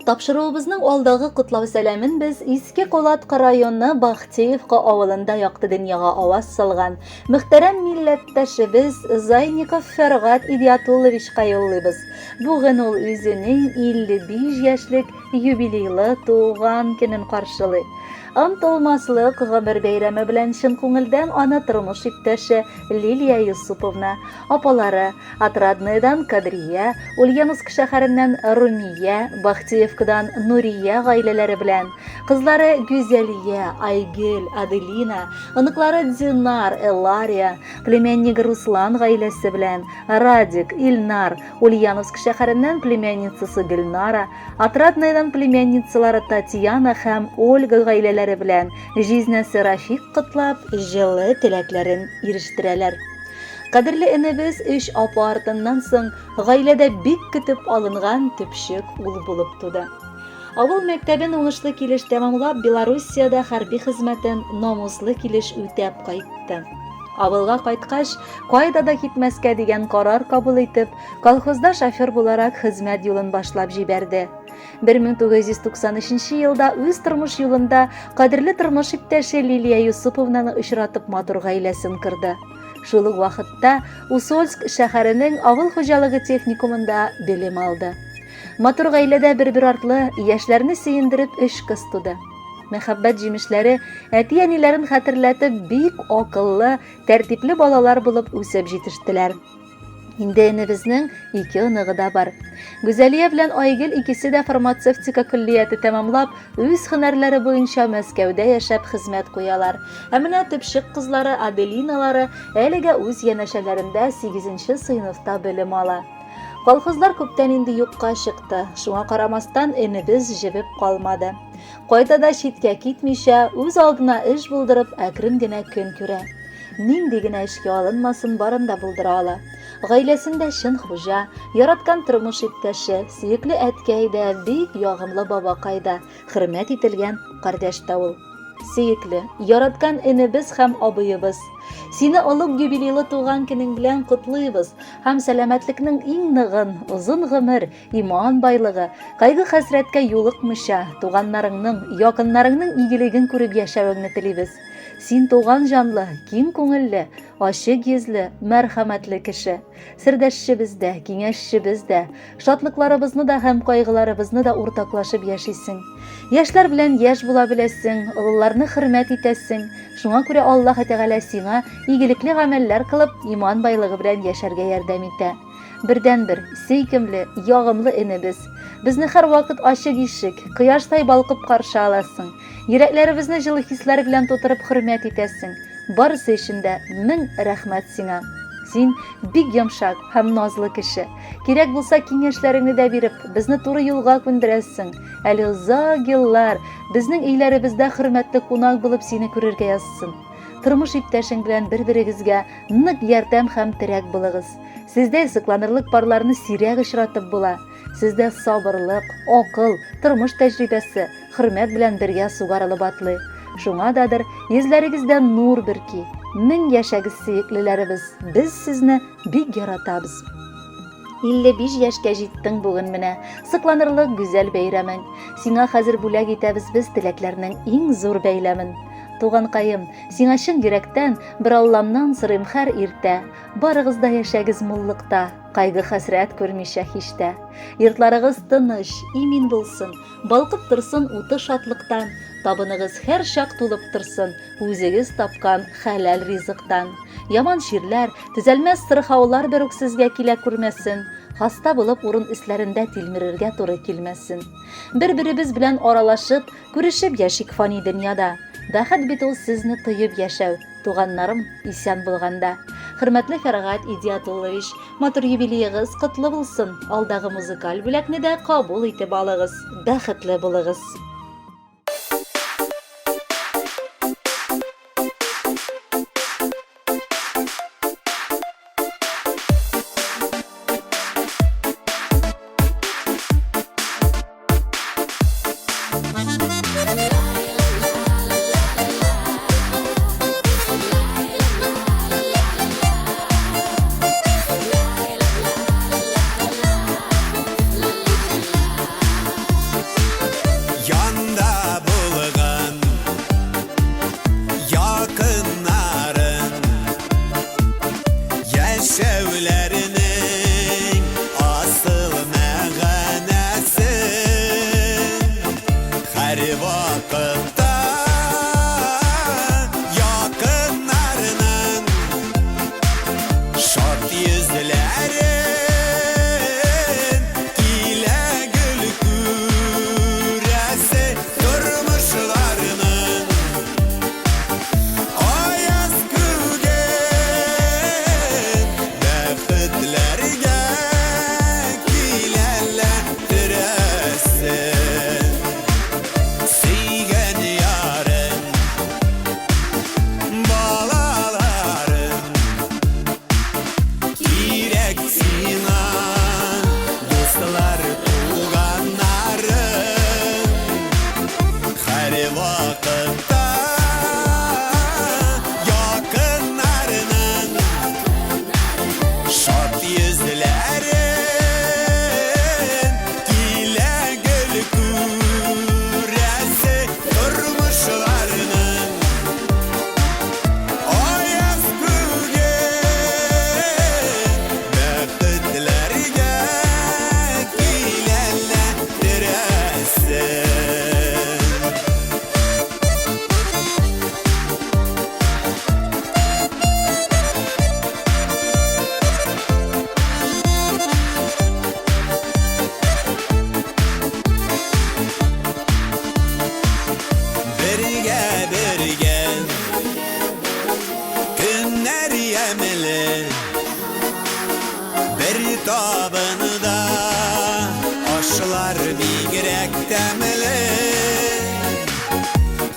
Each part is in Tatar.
Тапшыруыбызның алдагы котлау сәламен без Иске Кулаткы районы Бахтеевка авылында якты дөньяга аваз салган мөхтәрәм милләттәшебез Зайников Фәргать Идиатулловичка юллыйбыз. Бүген ул үзенең 55 яшьлек юбилейлы туган көнен каршылый. Онытылмаслык гомер бәйрәме белән чын күңелдән аны тормыш иптәше Лилия Юсуповна, апалары, Отрадныйдан Кадрия, Ульяновск шәһәреннән Румия, Бахтиевкадан Нурия гаиләләре белән, кызлары Гүзәлия, Айгөл, Аделина, оныклары Динар, Элария, племяннигы Руслан гаиләсе белән, Радик, Илнар, Ульяновск шәһәреннән племянницасы Гөлнара, Отрадныйдан племянницалары Татьяна һәм Ольга гаиләләре белән, җизнәсе Рафик котлап, җылы теләкләрен ирештерәләр. Кадерле энебез өч апа артыннан соң гаиләдә бик көтеп алынган төпчек ул булып туды. Авыл мәктәбен уңышлы килеш тәмамлап, Белоруссиядә хәрби хезмәтен намуслы килеш үтәп кайтты. Авылга кайткач, кайда да китмәскә дигән карар кабул итеп, колхозда шофер буларак хезмәт юлын башлап җибәрде. 1993 елда үз тормыш юлында кадерле тормыш иптәше Лилия Юсуповнаны очратып матур гаиләсен корды. Шул ук вакытта Усольск шәһәренең авыл хуҗалыгы техникумында белем алды. Матур гаиләдә бер-бер артлы яшьләрне сөендереп өч кыз туды. Мәхәббәт җимешләре әти-әниләрен хәтерләтеп бик акыллы, тәртипле балалар булып үсеп җитештеләр. Инде энебезнең ике оныгы да бар. Гүзәлия белән Айгөл икесе дә фармацевтика көллияте тәмамлап, үз һөнәрләре буенча Мәскәүдә яшәп хезмәт куялар. Ә менә төпчек кызлары Аделиналары әлегә үз янәшәләрендә 8 сыйныфта белем ала. Колхозлар күптән инде юкка чыкты, шуңа карамастан энебез җебеп калмады. Кайда да читкә китмичә, үз алдына эш булдырып, әкрен генә көн күрә. Нинди генә эшкә алынмасын, барын да булдыра ала. Гаиләсендә чын хуҗа, яраткан тормыш иптәше, сөекле әткәй дә, бик ягымлы бабакай да, хөрмәт ителгән кардәш тә ул. Сөекле, яраткан энебез һәм абыебыз! Сине олуг юбилейлы туган көнең белән котлыйбыз һәм сәламәтлекнең иң ныгын, озын гомер, иман байлыгы, кайгы-хәсрәткә юлыкмыйча, туганнарыңның, якыннарыңның игелеген күреп яшәвеңне телибез. Син туган җанлы, киң күңелле, ачык йөзле, мәрхәмәтле кеше. Сердәшчебез дә, киңәшчебез дә, шатлыкларыбызны да һәм кайгыларыбызны да уртаклашып яшисең. Яшьләр белән яшь була беләсең, олыларны хөрмәт итәсең. Шуңа күрә Аллаһ Тәгалә сиңа игелекле гамәлләр кылып, иман байлыгы белән яшәргә ярдәм итә. Бердәнбер, сөйкемле, ягымлы энебез. Безне һәрвакыт ачык ишек, кояштай балкып каршы аласың. Йөрәкләребезне җылы хисләр белән тутырып хөрмәт итәсең. Барысы өчен дә мең рәхмәт сиңа. Син бик йомшак һәм назлы кеше. Кирәк булса киңәшләреңне дә биреп, безне туры юлга күндерәсең. Әле озак еллар безнең өйләребездә хөрмәтле кунак булып сине күрергә язсын. Тормыш иптәшең белән бер-берегезгә нык ярдәм һәм терәк булыгыз. Сездә сокланырлык парларны сирәк очратып була. Сездә сабырлык, акыл, тормыш тәҗрибәсе, хөрмәт белән бергә сугарылып атлый. Шуңа дадыр йөзләрегездә нур бөрки. Мең яшәгез, сөеклеләребез! Без сезне бик яратабыз. 55 яшькә җиттең бүген менә. Сокланырлык гүзәл бәйрәмең. Сиңа хәзер бүләк итәбез без теләкләрнең иң зур бәйләмен. Туганкаем, сиңа чын йөрәктән бер Алламнан сорыйм һәр иртә. Барыгыз да яшәгез муллыкта, кайгы-хәсрәт күрмичә һич тә. Йортларыгыз тыныч, имин булсын, балкып торсын уты шатлыктан, табыныгыз һәрчак тулып торсын, үзегез тапкан хәләл ризыктан. Яман чирләр, төзәлмәс сырхаулар бер үк сезгә килә күрмәсен, хаста булып урын өсләрендә тилмерергә туры килмәсен. Бер-беребез белән аралашып, күрешеп яшик фани дөньяда. Бәхет бит ул сезне тоеп яшәү. Туганнарым исән булганда. Хөрмәтле Фәргать Идиатуллович, матур юбилеегыз котлы булсын. Алдагы музыкаль бүләкне дә кабул итеп алыгыз. Бәхетле булыгыз. Табында ашлар бигрәк тәмле.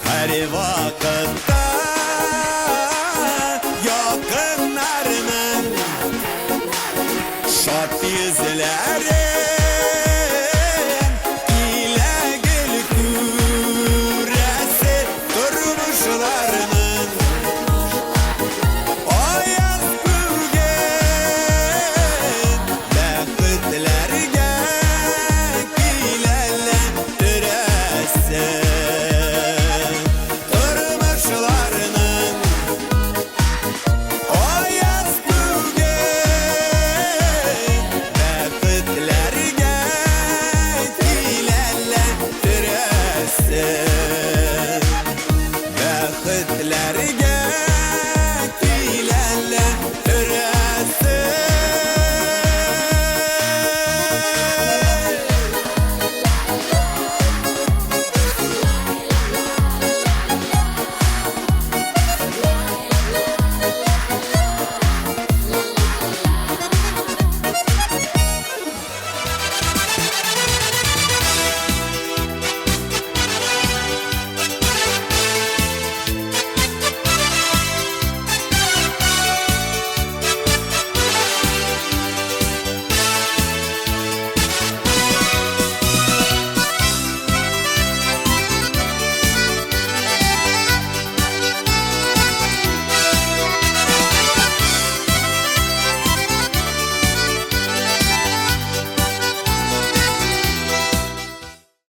Һәрвакытта якыннарның шат йөзләре.